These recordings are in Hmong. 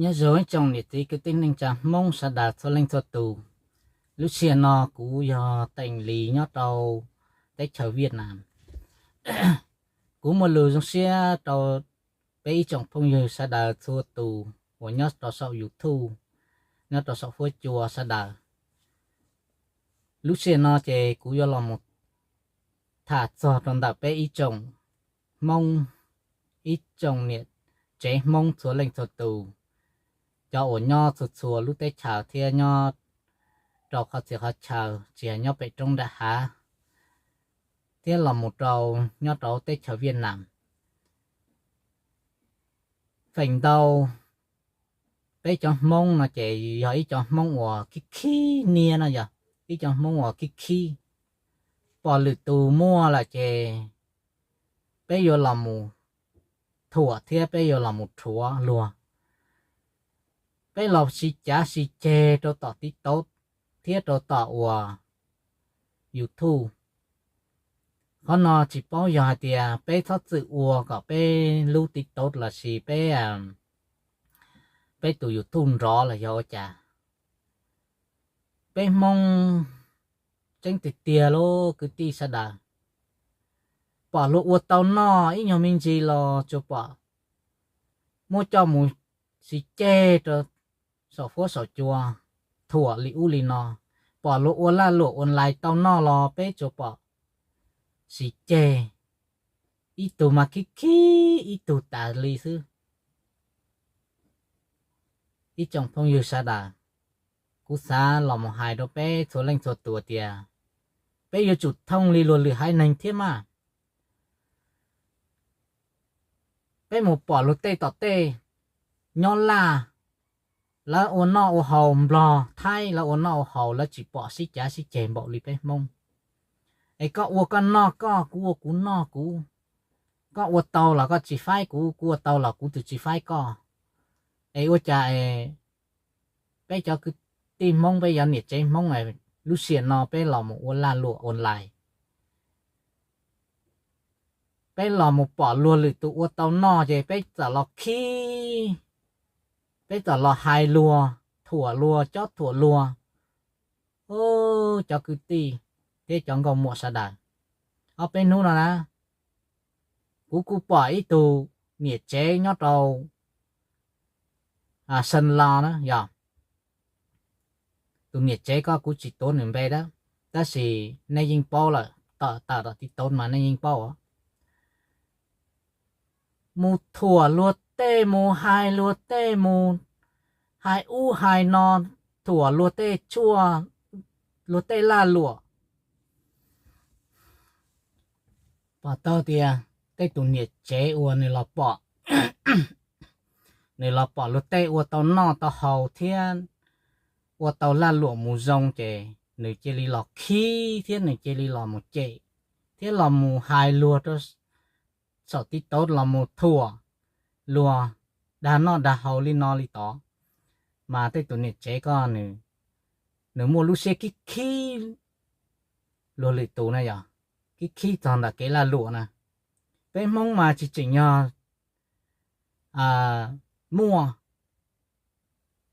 Nyob zoo ib tsoom niam txiv kwv tij neej tsa Hmoob sawv daws txhua leej txhua tus. Lub sij hawm no kuv yog Teem Lis nyob rau teb chaws Viaj Nam. Kuv muaj lus zoo siab rau peb ib tsoom phooj ywg sawv daws txhua tus uas nyob rau saum YouTube, nyob rau saum huab cua sawv daws. Lub sij hawm no ces kuv yuav los mus tham txog rau ntawm peb ib tsoom Hmoob, ib tsoom niam tsev Hmoob txhua leej txhua tus, cov uas nyob txhua txhua lub teb chaws thiab nyob rau qhov txhia qhov chaw, tsis hais nyob pem roob nram hav thiab los mus rau nyob rau teb chaws Viaj Nam. Feem ntau peb cov Hmoob no ces yog ib cov Hmoob uas khib khib niab no, yog ib cov Hmoob uas khib khib. Pom lwm tus muaj lawm ces peb yuav los mus thuam thiab peb yuav los mus rhuav luag. Peb los siv cav siv ceg rau tom TikTok thiab rau tom uas YouTube. Qhov no tsis paub yog hais tias peb txhob txwm ua kom peb lub TikTok los sis peb, peb tus YouTube nrov los yog ua cas. Peb Hmoob tseeb tiag tiag lauj kwv tij sawv daws, pom luag ua tau noj ib nyuag me ntsis los tsuas pom muab coj mus siv ceg rau saum huab saum cua, thuam li ub li no. Pom luag ua lag luam online tau noj los peb tsuas pom siv ceg, ib tug mas khib khib ib tug tas li xwb. Ib tsoom phooj ywg sawv daws, kuv xav los mus hais rau peb txhua leej txhua tus tias peb yuav tsum thooj li luag lwm haiv neeg thiab mas. Peb mus pom luag tej tom tej nyob Laj, lawv ua noj ua haus, Nplog, Thaib, lawv ua noj ua haus lawv tsis pom sib cav sib ceg npaum li peb Hmoob. Es koj ua koj noj koj, kuv ua kuv noj kuv, koj ua tau los koj tsis faib kuv, kuv ua tau los kuv twb tsis faib koj. Es ua cas es peb cov kwv tij Hmoob, peb cov niam tsev Hmoob, lub sij hawm no peb los mus ua lag luam online, peb los mus pom luag lwm tus ua tau noj ces peb txawm los khib, peb txawm los hais luag, thuam luag, cob thuam luag. Cov kwv tij thiab cov nkauj muam sawv daws, ob peb hnub no na, kuv kuj pom ib tug niam tsev nyob rau San Los na yog, tus niam tsev ko kuv tsis tuav nws npe dab, tab sis nej yeej paub lawm, tawm tawm tom TikTok mas nej yeej paub os. Mus thuam luag tej, mus hais luag tej, mus hais ub hais no, thuam luag tej tshuaj, luag tej lag luam. Pom tau tias tej tus niam tsev uas nws los pom, nws los pom luag tej ua tau noj tau haus thiab ua tau lag luam mus zoo ces nws cia li los khib thiab nws cia li los mus cem thiab los mus hais luag rau saum TikTok los mus thuam luag dag noj dag haus li no li tod. Mas tej tus niam tsev ko nws muaj lub siab khib khib luag lwm tus na yog, khib khib txog ntawm kev lag luam na. Peb Hmoob mas tsis tseem yog muaj,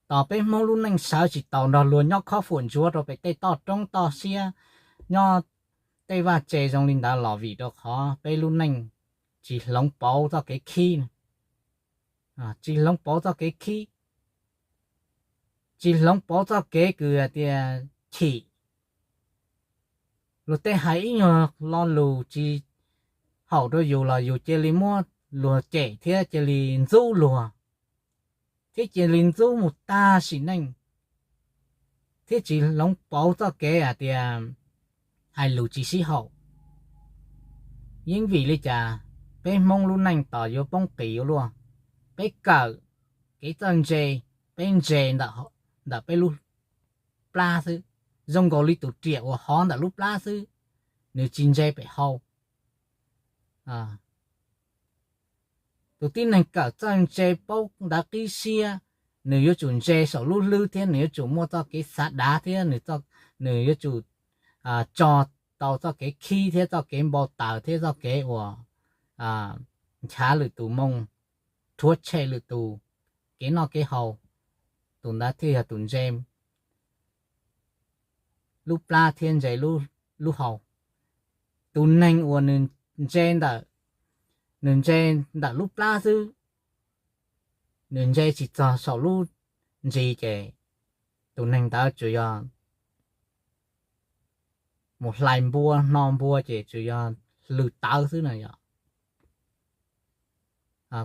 tos peb Hmoob lub neej sawv tsis taus nrog luag nyob khob fuam ntsuav rau pem tej toj roob toj siab, nyob tej vaj tse zoo li ntawd los vim rau qhov peb lub neej tsis hloov pauv txoj kev khib, tsis hloov pauv txoj kev khib, tsis hloov pauv txoj kev kws hais tias chim. Luag tej hais ib nyuag lo lus tsis haum rau yus los yus cia li muab luag cem thiab cia li ntxub luag, thiab cia li ntxub mus tag sim neej, thiab tsis hloov pauv txoj kev hais tias hais lus tsis sib haum. Yeej vim li cas peb Hmoob lub neej tos yuav poob qis ua luaj? Peb kawm kev txawj ntse, peb ntse ntawm peb lub plab xwb, zoo nkaus li tus riam uas hov ntawm lub plab xwb, nws tsis ntse pem hau. Tus tib neeg kawm txawj ntse paub ntawv qib siab, nws yuav tsum ntse saum lub hlwb thiab nws yuav tsum muaj txoj kev xav dav thiab nws yuav tsum tso tau txoj kev khib thiab txoj kev npau taws thiab txoj kev uas nchav lwm tus moo, rhuav tshem lwm tus, kev noj kev haus, tus ntawd thiaj yog tus ntse lub plab thiab ntse lub hau. Tus neeg uas nws ntse ntawm, nws ntse ntawm lub plab xwb, nws ntse tsis txog saum lub ntsis ces tus neeg ntawd tsuas yog mus hlais npua hno npua ces tsuas yog hlws tawv xwb na yom.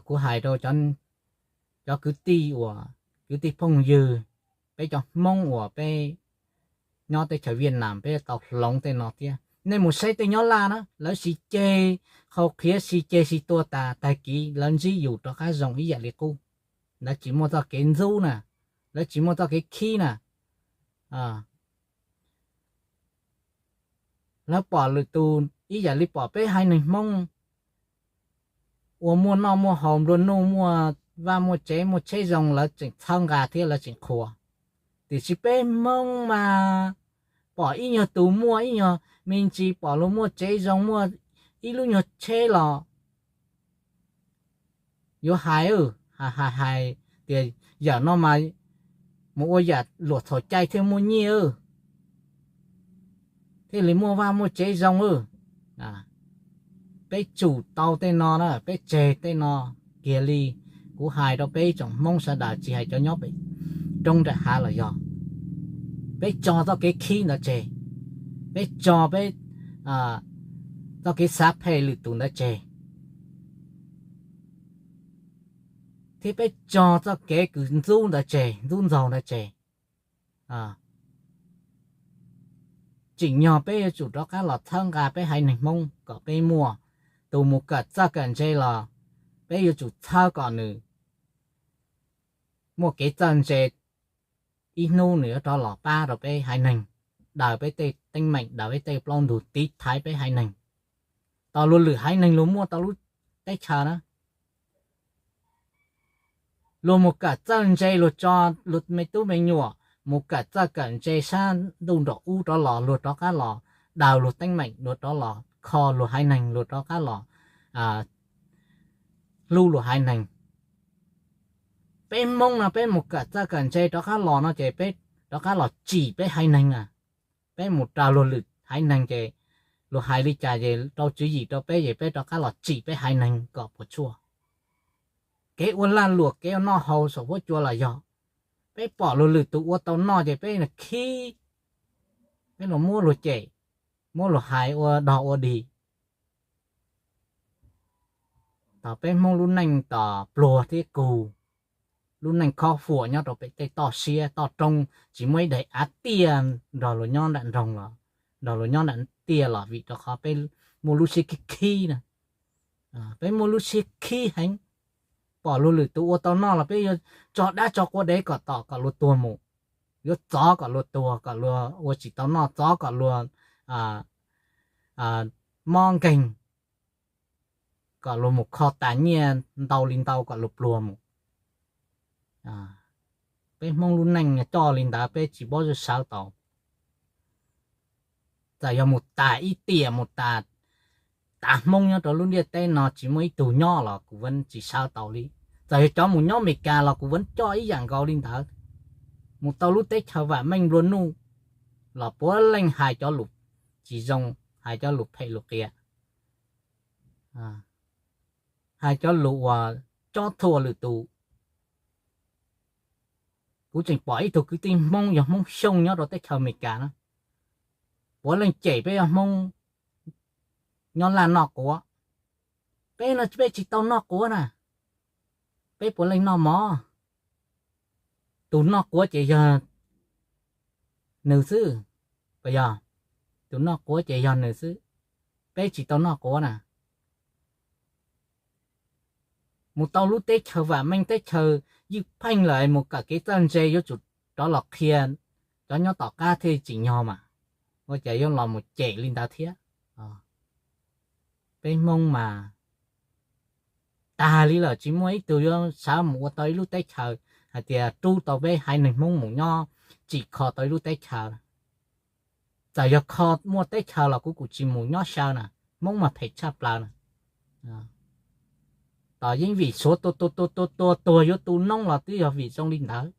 Kuv hais rau cov kwv tij uas, kwv tij phooj ywg, peb cov Hmoob uas peb nyob teb chaws Viaj Nam peb tau hloov tej no thiab. Nej mus saib tej nyob Laj na, lawv siv ceg, qhau qhiav siv ceg siv tua tas, tag kis lawv ntsib yus rov qab zoo ib yam li qub. Lawv tsis muaj txoj kev ntxub na, lawv tsis muaj txoj kev khib na. Lawv pom lwm tus ib yam li pom peb haiv neeg Hmoob ua muaj noj muaj haus, nplua nuj, muaj vaj muaj tsev muaj tsheb zoo, lawv tseem txhawb nqa thiab lawv tseem qhuas. Tiam sis peb Hmoob mas pom ib nyuag tus muaj ib nyuag me ntsis, pom luag muaj tsev zoo, muaj ib lub nyuag tsheb los yuav hais, hais hais tias yawm no mas mus ua yam luam txhaum cai thiaj muaj nyiaj, thiaj li muaj vaj muaj tsev zoo. Peb tsum tau tej no na, peb tseg tej no kiag li. Kuv hais rau peb ib tsoom Hmoob sawv daws, tsis hais cov nyob pem roob nram hav los yog, peb tso txoj kev khib ntawd tseg, peb tso peb txoj kev xav phem lwm tus ntawd tseg, thiab peb tso txoj kev kws ntxub ntawd tseg, ntxub ntxaug ntawd tseg. Tsim nyog peb yuav tsum rov qab los txhawb nqa peb haiv neeg Hmoob kom peb muaj, tus mus kawm txawj kawm ntse los peb yuav tsum txhawb kom nws muaj kev txawj ntse, ib hnub nws yuav rov los pab rau peb haiv neeg, daws peb tej teeb meem, daws peb tej plaub ntug, tiv thaiv peb haiv neeg. Tos luag lwm haiv neeg luag muaj tau lub teb chaws na, luag mus kawm txawj ntse, luag tso luag me tub me nyuam mus kawm txawj kawm ntse sab ntuj nraum ub rov los, luag rov qab los daws luag teeb meem, luag rov los kho luag haiv neeg, luag rov qab los hlub luag haiv neeg. Peb Hmoob no peb mus kawm txawj kawm ntse rov qab los no ces peb rov qab los tsim peb haiv neeg na. Peb mus raws luag lwm haiv neeg ces luag hais li cas ces rau tswv yim rau peb ces peb rov qab los tsim peb haiv neeg kom puas tsuaj. Kev ua lag luam, kev ua noj haus saum huab cua los yog, peb pom luag lwm tus ua tau noj ces peb khib, peb los muab luag cem, muab luag hais ua dog ua dig. Thaum peb Hmoob lub neej tau pluag thiab kug, lub neej khob huam nyob rau pem tej toj siab toj roob, tsis muaj ib daim av tiaj nrog luag nyob nram nroog los, nrog luag nyob nram tiaj los vim rau qhov peb muaj lub siab khib khib na. Peb muaj lub siab khib heev, pom luag lwm tus ua tau noj los peb yuav tso dab tso quav dev kom tom kom luag tuag mus, yuav txov kom luag tuag, kom luag ua tsis tau noj, txov kom luag mob nkeeg, kom luag mus kho tas nyiaj ntau li ntau kom luag pluag mus. Peb Hmoob lub neej coj li ntawd peb tsis paub sawv tau. Txawm yog mus tas ib tiam, mus tas, tas Hmoob nyob rau lub ntiaj teb no tsis muaj ib tug nyob los kuv vaj tsis sawv tau li. Txawm yog cov mus nyob Amelikas los kuv vaj coj ib yam nkaus li ntawd. Mus tau lub teb chaws vam meej nplua nuj los puav leej hais cov lus tsis zoo, hais cov lus phem lus qias, hais cov lus uas cob thuam lwm tus. Kuv tseem pom ib tug kwv tij Hmoob yog Hmoob Xyooj nyob rau teb chaws Amelikas na, puav leej cem peb yog Hmoob nyob Laj noj quav. Peb no peb tsis tau noj quav na, peb puav leej noj mov. Tus noj quav ces yog nws xwb, puas yog? Tus noj quav ces yog nws xwb, peb tsis tau noj quav na. Mus tau lub teb chaws vam meej, teb chaws ywj pheej lawm, mus kawm kev txawj ntse yuav tsum rov los qhia cov nyob tom qab thiaj tsim nyog mas, ua cas yuav los mus cem li ntawd thiab. Peb Hmoob mas tag li lawm, tsis muaj ib tug yuav sawv mus ua tau ib lub teb chaws hais tias rub tau peb haiv neeg Hmoob mus nyob tsim kho tau ib lub teb chaws. Txawm yog kho muaj teb chaws los kuv kuj tsis mus nyob xyaw na, Hmoob mas phem tshaj plaws na. Tom yeej vim suav tua tua tua tua tua tuag yuav tu noob los twb yog vim zoo li ntawd.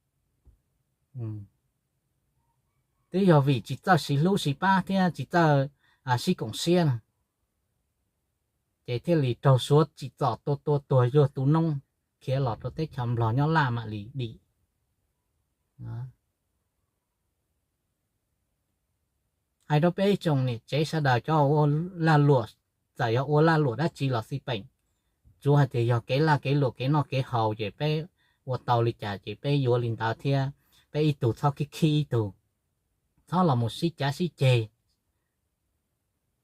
Twb yog vim tsis txawj siv hlub siv pab thiab tsis txawj sib koom siab na, ces thiaj li raug suav tsim txom tua tua tuag yuav tu noob khiav los rau teb chaws Nplog nyob Laj mam li dim. Hais rau peb tsoom niam tsev sawv daws cov ua lag luam, txawm yog ua lag luam dab tsi los xij peem, tsuav hais tias yog kev lag kev luam kev noj kev haus ces peb ua tau li cas ces peb yuav li ntawd thiab peb ib tug txhob khib khib ib tug, txhob los mus sib cav sib ceg.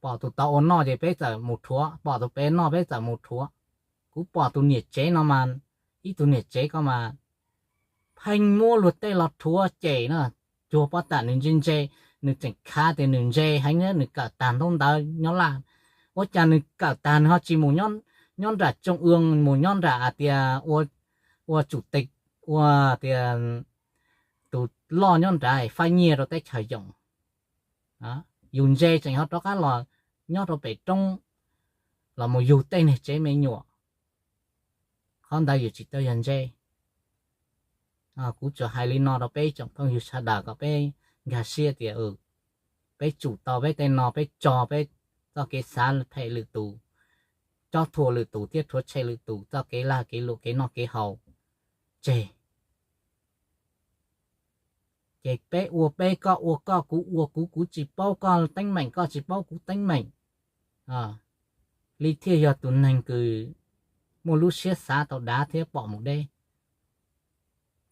Pom tus tod ua noj ces peb txawm mus rhuav, pom tus pem noj peb txawm mus rhuav. Kuv pom tus niam tsev no mas, ib tug niam tsev ko mas pheej muab luag tej los rhuav cem na, cuag pob tam nws ntse ntse, nws tseem khav tias nws ntse heev, nws kawm tag ntaub ntawv nyob Laj. Ua cas nws kawm tag nws ho tsis mus nyob nram tsoo ua, mus nyob nram hais tias ua tsum tes, ua tias tus loj nyob nrad faib nyiaj rau teb chaws yoom. Yus ntse tseem ho rov qab los nyob rau pem roob los mus yug tej niag tsev me nyuam, qhov ntawd yus tsis tau yog ntse. Kuv tsuas hais li no rau peb tsoom phooj ywg sawv daws kom peb nkag siab tias peb tsum tau peb tej no, peb tso peb txoj kev xav phem lwm tus, cob thuam lwm tus thiab rhuav tshem lwm tus txoj kev lag kev luam kev noj kev haus tseg. Ces peb ua peb, koj ua koj, kuv ua kuv, kuv tsis paub koj teeb meem, koj tsis paub kuv teeb meem, li thiaj yog tus neeg kws muaj lub siab xav tau dav thiab pom mus deb.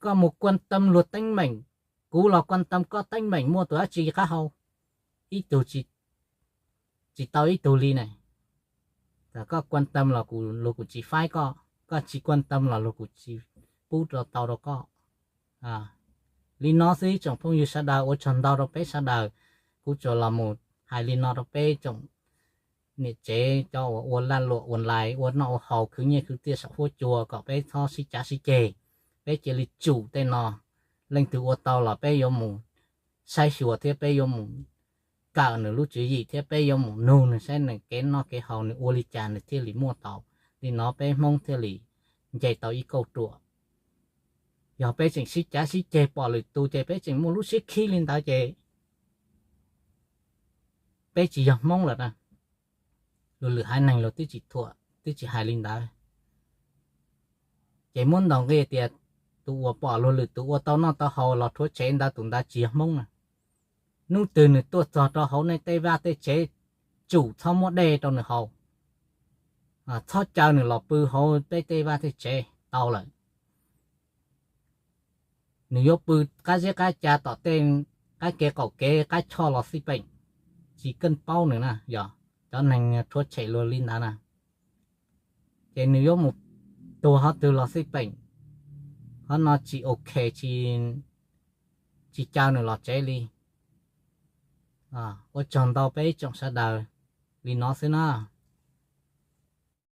Koj mus kuaj teem luag teeb meem, kuv los kuaj teem koj teeb meem, muaj tus dab tsi qab hau, ib tug tsis tau ib tug li ne. Koj kuaj teem los luag kuj tsis faib koj, koj tsis kuaj teem los luag kuj tsis pub rau tau rau koj. Li no xwb ib tsoom phooj ywg sawv daws, ua tsaug ntau rau peb sawv daws. Kuv tsuas los mus hais li no rau peb tsoom niam tsev cov uas ua lag luam online, ua noj ua haus, khwv nyiaj khwv txiaj saum huab cua kom peb txhob sib cav sib ceg. Peb cia li tsum tej no, leej twg ua tau los peb yuav mus saib xyuas thiab peb yuav mus kawm nws lub tswv yim thiab peb yuav mus nug nws saib nws kev noj kev haus nws ua li cas nws thiaj li muaj tau. Li no peb Hmoob thiaj li nce tau ib kauj ruam. Yog peb tseem sib cav sib ceg pom lwm tus ces peb tseem muaj lub siab khib li ntawd ces peb tsis yog Hmoob lawm na. Luag lwm haiv neeg luag twb tsis thuam, twb tsis hais li ntawd. Ces muab ntaus nqi tias tus uas pom luag lwm tus ua tau noj tau haus los rhuav tshem ntawd, tus ntawd tsis yog Hmoob na. Hnub twg nws tuaj txog rau hauv nej tej vaj tej tsev, tsum txhob muab dej rau nws haus, txhob caw nws los pw hauv peb tej vaj tej tsev tau lawm. Nws yuav pw qab zeb qab ca tom tej qab kev qaum kev qab choj los xij peem, tsis keej paub nws na, yog cov neeg rhuav tshem luag li ntawd na. Ces nws yuav mus tuag qhov twg los xij peem, qhov no tsis ok, tsis caw nws los tsev li. Ua tsaug ntau peb ib tsoom sawv daws, li no xwb na.